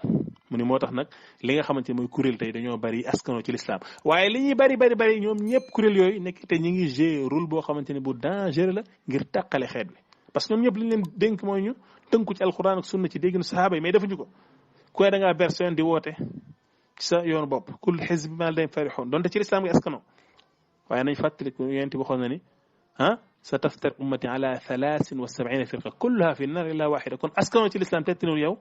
mu ni moo tax nag li nga xamante ni mooy kuréel tey dañoo bari askanoo ci l'islam waaye li ñuy bari ñoom ñëpp kuréel yooyu nekk te ñu ngi jouer rôle boo xamante ni bu dangereux la ngir tàqale xeet bi parce que ñoom ñëpp li ñu leen dénk mooy ñu tënku ci alquran ak sunna ci dégginu sahaaba yi mais defuñu ko ku ne da ngaa version di woote ci sa yoonu bopp kul xisb ma ladayhim farihun donte ci l'islam gi askanoo waaye nañ fàttaliku yonent bi waxoon na ni ستفترق أمتي على 73 فرقة كلها في النار إلا واحدة kon askanoo ci l'islam tettinul yow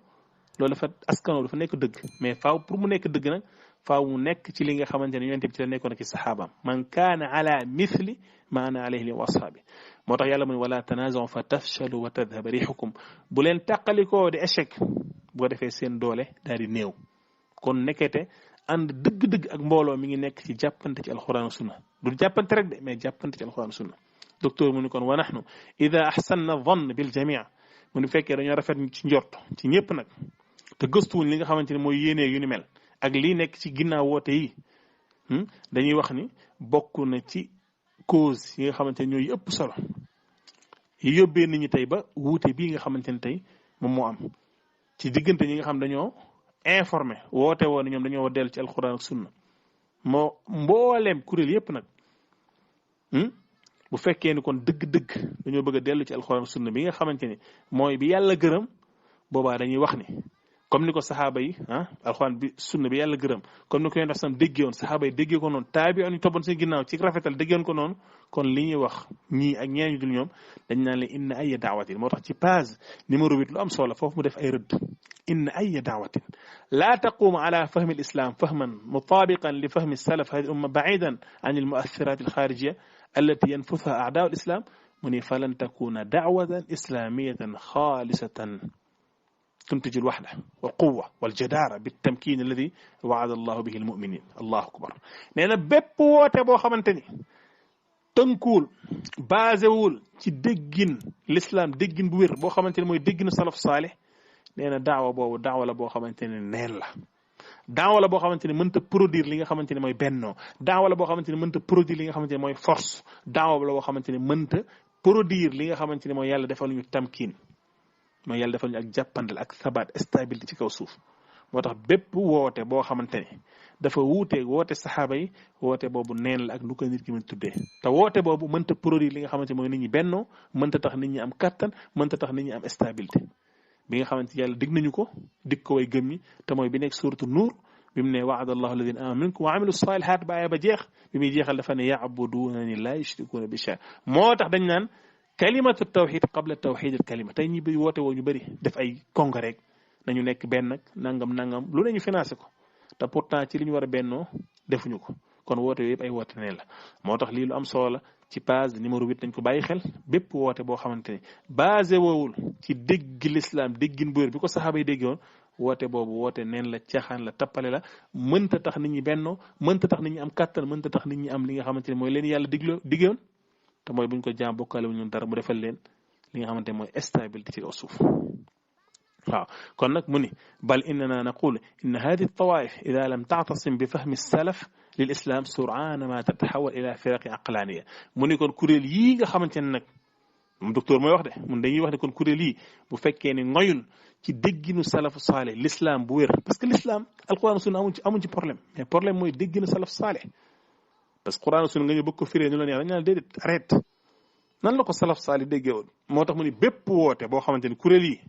loolu dafa askanoo dafa nekk dëgg mais faaw pour mu nekk dëgg nag faaw mu nekk ci li nga xamante ne yonent bi ci la nekkoon ak saxaabaam man kaana ala mithli ma ana alayhi wa ashaabi moo tax yàlla mu ne wala tanaaza'u fa tafshalu wa tadhhaba riihukum bu leen tàqalikoo di échec boo defee seen doole daal di néew kon nekkete ànd dëgg-dëgg ak mbooloo mi ngi nekk ci jàppante ci alxuraan sunna du jàppante rek de mais jàppante ci alxuraan sunna docteur mu ni kon wa nahnu ida ahsanna dhann bil jami' mu ni fekkee dañoo rafet ci njort ci ñëpp nag te gëstuwuñ li nga xamante ne mooy yéenee yu ni mel ak lii nekk ci ginnaaw woote yi dañuy wax ni bokk na ci cause yi nga xamante ne ñooy ëpp solo yi yóbbee nit ñi tey ba wuute bii nga xamante ne tey moom moo am ci diggante ñi nga xam dañoo informé woote woon ne ñoom dañoo war dellu ci alxuraan ak sunna moo mbooleem kuréel yëpp nag bu fekkee ni kon dëgg-dëgg dañoo bëgg a dellu ci alxuraan ak sunna bi nga xamante ni mooy bi yàlla gërëm boobaa dañuy wax ni comme ni ko saxaaba yi alxuraan bi sunna bi yàlla gërëm comme ni ko yéen def sam déggee woon saxaaba yi déggee ko noonu taabi ñu toppoon seen ginnaaw ci rafetal déggeen ko noonu kon li ñuy wax ñii ak ñee ñu dul ñoom dañ naan leen inna ay daawatin moo tax ci page numéro 8 lu am solo foofu mu def ay rëdd inna ay daawatin laa taqumu ala fahmi al islam fahman mutabiqan li fahmi salaf hadi umma baidan an al muassirat al xaarijiya التي ينفثها أعداء الإسلام من فلن تكون دعوة إسلامية خالصة تنتج الوحدة والقوة والجدارة بالتمكين الذي وعد الله به المؤمنين. الله أكبر. نينا بيب ووتة بو خامتاني تنكول بازول ci déggin l'islam déggin bu wér boo xamante ne mooy dégginu salaf saalih nee na daawa boobu daawa la boo xamante ne neen la daawa la boo xamante ne mënta produire li nga xamante ne mooy bennoo daawa la boo xamante ne mënta produire li nga xamante ne mooy force daawa la boo xamante ne mënta produire li nga xamante ne mooy yàlla defal ñu tamkin mooy yàlla defal ñu ak jàppandal ak sabaat stabilité ci kaw suuf moo tax bépp woote boo xamante ne dafa wuuteeg woote saxaaba yi woote boobu neen la ak nu ko nit ki mën tuddee te woote boobu mënta produire li nga xamante mooy nit ñi bennoo mënta tax nit ñi am kattan mënta tax nit ñi am stabilité bi nga xamante yàlla dig nañu ko dig ko way gëm ñi te mooy bi nekk suuratu nuur bi mu ne waada allahu alladina amanu minkum wa amilu salihat ba aaya ba jeex bi muy jeexal dafa ne ya'budunani la yushrikuna bi shay moo tax dañ naan kalimatu tawxid qabla tawxid al kalima tey ñi bëri woote woo ñu bëri def ay congrès rek nañu nekk benn nag nangam lu ne ñu financé ko te pourtant ci li ñu war a bennoo defuñu ko kon woote yooyu yëpp ay woote ne la moo tax lii lu am solo la ci page numéro 8 nañ ko bàyyi xel bépp woote boo xamante ne basé woowul ci dégg l'islam déggin bu wér bi ko saxaaba yi déggoon woote boobu woote neen la caaxaan la tappale la mënta tax nit ñi bennoo mënta tax nit ñi am kàttan mënta tax nit ñi am li nga xamante ne mooy leen yàlla diggoon te mooy buñ ko jaam bokkaale wuñu dara mu defal leen li nga xamante ne mooy stabilité ci kaw suuf waaw kon nag mu ni bal innana naqul inna hadihi tawaif ida lam taatasim bi fahmi salaf lil islam sur'ana ma tatahawal ila firaqi aqlaniya mu ni kon kuréel yii nga xamante ne nag moom docteur mooy wax de mun dañuy wax ne kon kuréel yii bu fekkee ne ngoyul ci dégginu salafu saaleh l'islam bu wér parce que l'islam alquran sunna amuñ ci problème mais problème mooy dégginu salaf saaleh parce que quran sunna nga ñu bëgg ko firee ñu la neex dañ naan déedéet arrête nan la ko salaf saaleh déggee woon moo tax mu ni bépp woote boo xamante ni kuréel yi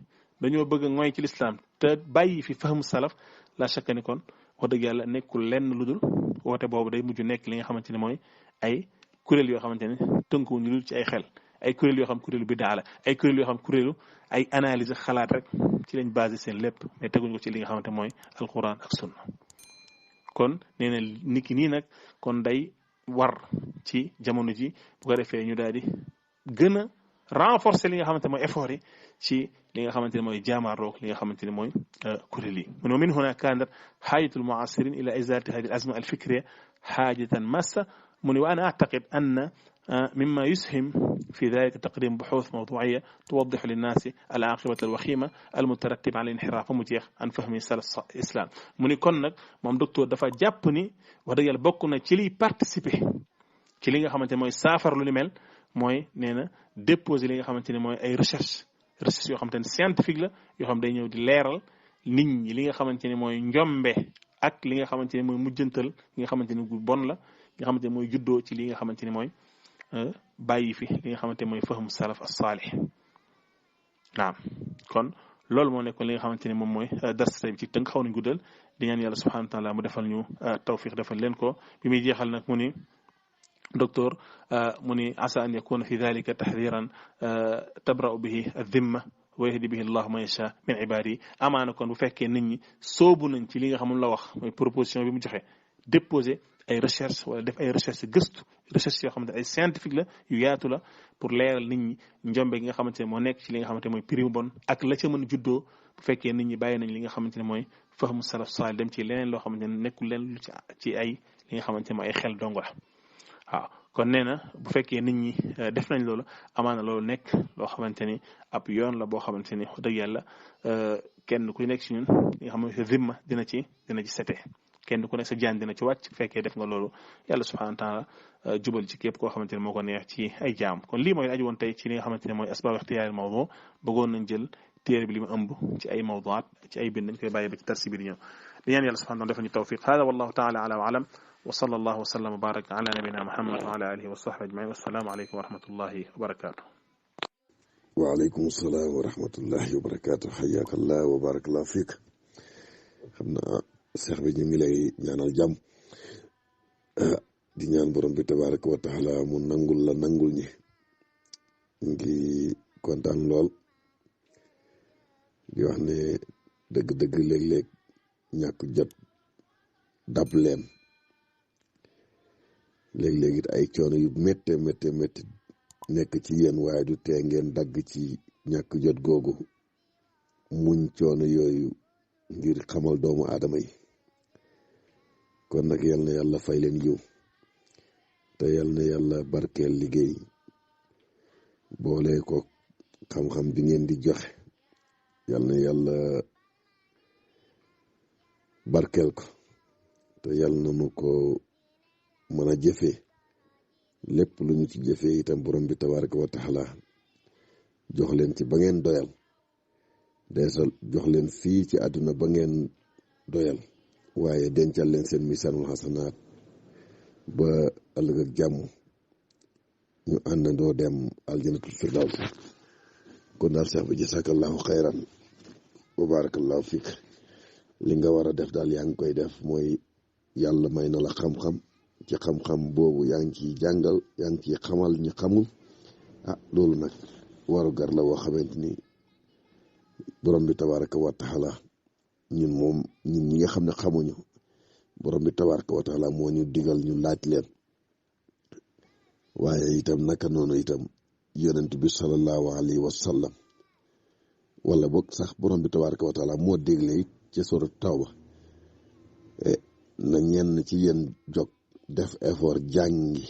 dañoo bëgg a ngoy ci l'islam te bàyyi fi fahmu salaf la chaque ni kon wax dëgg yàlla nekkul lenn lu dul woote boobu day mujj nekk li nga xamante ne mooy ay kuréel yoo xamante ne tënkuwuñu dul ci ay xel ay kuréel yoo xam kuréelu bidaa la ay kuréel yoo xam kuréelu ay analyse xalaat rek ci lañ basé seen lépp mais teguñ ko ci li nga xamante mooy alquran ak sunna kon nee na nit ki nii nag kon day war ci jamono ji bu ko defee ñu daal di gën a renforcer li nga xamante mooy effort yi ci li nga xamante ne mooy jaamaaroog li nga xamante ne mooy kuréel yi mu ne min huna kanat xaajatul muasirin ila izalati hadi al azma al fikriya xaajatan massa mu ne wa ana actaqid anna مما يسهم في ذلك تقديم بحوث موضوعية توضح للناس العاقبة الوخيمة المترتبة على الانحراف ومتيخ عن فهم سلف الإسلام mu ni kon nag moom docteur dafa jàpp ni wax dëgg yàlla bokk na ci liy participer ci li nga xamante ne mooy saafara lu ni mel mooy nee na déposer li nga xamante ne mooy ay recherche yoo xamante ne scientifique la yoo xam day ñëw di leeral nit ñi li nga xamante ne mooy njombe ak li nga xamante ne mooy mujjantal li nga xamante ne gu bon la nga xamante ne mooy juddoo ci li nga xamante ne mooy bàyyi fi li nga xamante mooy fahmu salaf as-salih naam kon loolu moo nekkoon li nga xamante ne moom mooy dars tey ci tënk xaw nañ guddal di ñaan yàlla subhanahu wa taala mu defal ñu tawfiq defal leen ko bi muy jeexal nag mu ni docteur mu ni asa an yakuna fi dhalika tahdhiran tabra'u bihi adh-dhimma wa yahdi bihi allahu man yasha min ibadihi amaana kon bu fekkee nit ñi soobu nañ ci li nga xam la wax mooy proposition bi mu joxe déposer ay recherche wala def ay recherche gëstu recherche yoo xamante ay scientifique la yu yaatu la pour leeral nit ñi njombe gi nga xamante ne moo nekk ci li nga xamante ne mooy prix bon ak la ca mën a juddoo bu fekkee nit ñi bàyyi nañ li nga xamante ne mooy fahmu salaf salih dem ci leneen loo xamante ne nekkul leen lu ci ay li nga xamante ne mooy ay xel dong la waaw kon nee na bu fekkee nit ñi def nañ loolu amaana loolu nekk loo xamante ni ab yoon la boo xamante ni wax dëgg yàlla kenn ku nekk ci ñun li nga xamante ne zimma dina ci setee kenn ku nekk sa jaan dina ci wàcc fekkee def nga loolu yàlla subhanahu wa taala jubal ci képp koo xamante ne moo ko neex ci ay jaam kon lii mooy aju woon tey ci li nga xamante ne mooy asbaab ixtiyaar mawdu bëggoon nañ jël téere bi li mu ëmb ci ay mawduat ci ay bind dañ koy bàyyi ba ci tarsi bi di ñëw di ñaan yàlla subhanahu wa taala defal ñu tawfiq hada wallahu taala ala wa alam wa sallallahu wa sallam wa baraka ala nabina muhammad wa ala alihi wa sahbihi ajmain wassalaamu aleykum wa rahmatullahi wa barakatuh waaleykum salaam wa rahmatullahi wa barakatuh xayaaka allah wa barakallahu fiik xam naa seex bi ñu ngi lay ñaanal jàmm di ñaan borom bi tabaraka wa taala mu nangul la nangul ñi ngi kontaan lool di wax ne dëgg-dëgg léeg-léeg ñàkk jot dab leen léeg-léeg it ay coono yu métte nekk ci yéen waaye du tee ngeen dagg ci ñàkk jot googu muñ coono yooyu ngir xamal doomu aadama yi kon nag yal na yàlla fay leen yiw te yal na yàlla barkeel liggéey boole ko xam-xam bi ngeen di joxe yal na yàlla barkeel ko te yal na nu ko mën a jëfee lépp lu ñu ci jëfee itam borom bi tabaraka wa taala jox leen ci ba ngeen doyal deesal jox leen fii ci àdduna ba ngeen doyal waaye dencal leen seen misaanul xasanaat ba ëllëg ak jàmm ñu àndandoo dem aljanatul firdaws kon daal seex bi jasakallahu xayran wa barakallahu fiik li nga war a def daal yaa ngi koy def mooy yàlla may na la xam-xam ci xam-xam boobu yaa ngi ciy jàngal yaa ngi ciy xamal ñi xamul loolu nag waru gar la woo xamante ni borom bi tabaraka wa taala ñun ñi nga xam ne xamuñu borom bi tabaraka wa taala moo ñu digal ñu laaj leen waaye itam naka noonu itam yonent bi sallallahu alayhi wa sallam wala boog sax borom bi tabaraka wa taala moo dégle it ci surat tawba na ñenn ci yéen jóg def effort jàngi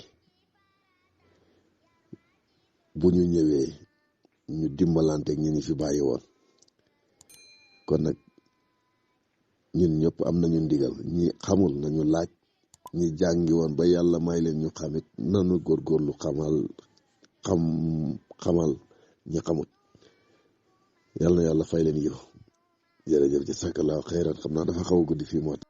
bu ñu ñëwee ñu dimbalante ak ñi ñu fi bàyyi woon kon nag ñun ñëpp am nañu ndigal ñi xamul nañu laaj ñi jàngi woon ba yàlla may leen ñu xamit nanu góorgóorlu xamal ñi xamut yàlla na yàlla fay leen yiw jërëjëf ci sakkalaaw xayran xam naa dafa xaw a guddi fii moo tax